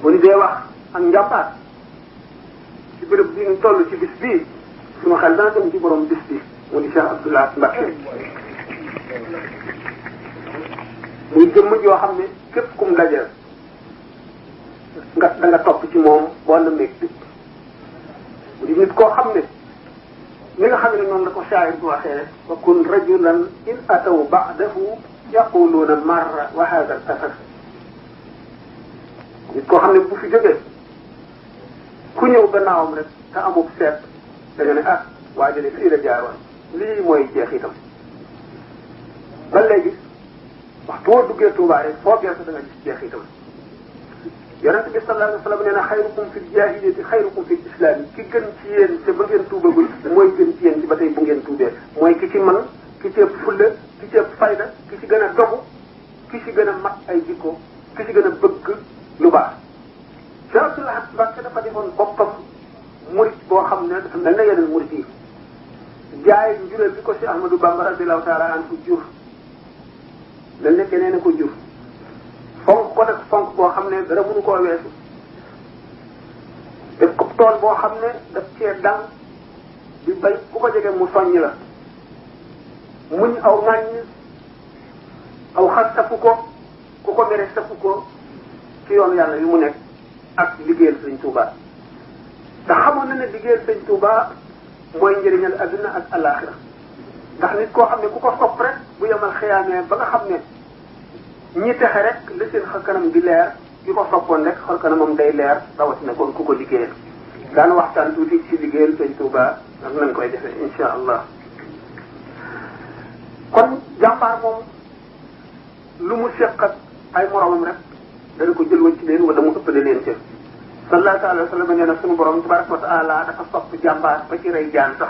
bu ñu dee wax ak njàmbaar ci béréb bi ñu toll ci bis bii suñu xel dana dem ci borom bis bi mu di Cheikh Abdoulaye Mbacké muy jëmm joo xam ne képp kum dajeel da nga topp ci moom boo na meeg bi mu di nit koo xam ne li nga xam ne noonu la ko shaayir bu waxee wa kun rajulan in ataw ba'dahu yaquluuna marra wa hada al-athar nit koo xam ne bu fi jógee ku ñëw gannaawam rek te amul seet da nga ne ah waa jële fii la jaaroon lii mooy jeexitam ba léegi waxtu woo duggee Tuubaa rek foo geesu da nga gis jeexitam yonent bi sallallahu alayhi wa sallam nee na xayrukum fi jaahiliyati xayrukum fi islaam ki gën ci yéen te ba ngeen tuubagul mooy gën ci yéen ci ba tey bu ngeen tuubee mooy ki ci man ki ci ëpp fulla ki ci ëpp fayda ki ci gën a dogu ki ci gën a mat ay jikko ki ci gën a bëgg lu baax Cheikh Abdoulaye Mbacké dafa defoon boppam murit boo xam ne dafa mel na yeneen murit yi jaay njureel bi ko Cheikh Ahmadou Bamba radiyallahu taala anhu jur mel ne keneen a ko jur fonk ko nag fonk boo xam ne dara mënu koo weesu def ko tool boo xam ne daf cee dal di bay ku ko jege mu soññ la muñ aw ŋàññ aw xas safu ko ku ko mere safu ko ci yoonu yàlla yu mu nekk ak liggéeyal sëñ Touba te xamoon na ne liggéeyal sëñ Touba mooy njëriñal adduna ak alaxira ndax nit koo xam ne ku ko sopp rek bu yemal xiyaamee ba nga xam ne ñi texe rek la seen xar kanam di leer ki ko soppoon rek xar kanamam day leer rawatina kon ku ko liggéeyal daan waxtaan tuuti ci liggéeyal sëñ Touba ak nañ koy defee insha allah kon jàmbaar moom lu mu seq ak ay moromam rek dana ko jël wacc leen wala mu ëppale leen ca sallallahu alayhi wa sallam nee na sunu borom tabaraka wa taala dafa sopp jàmbaar ba ci rey jaan sax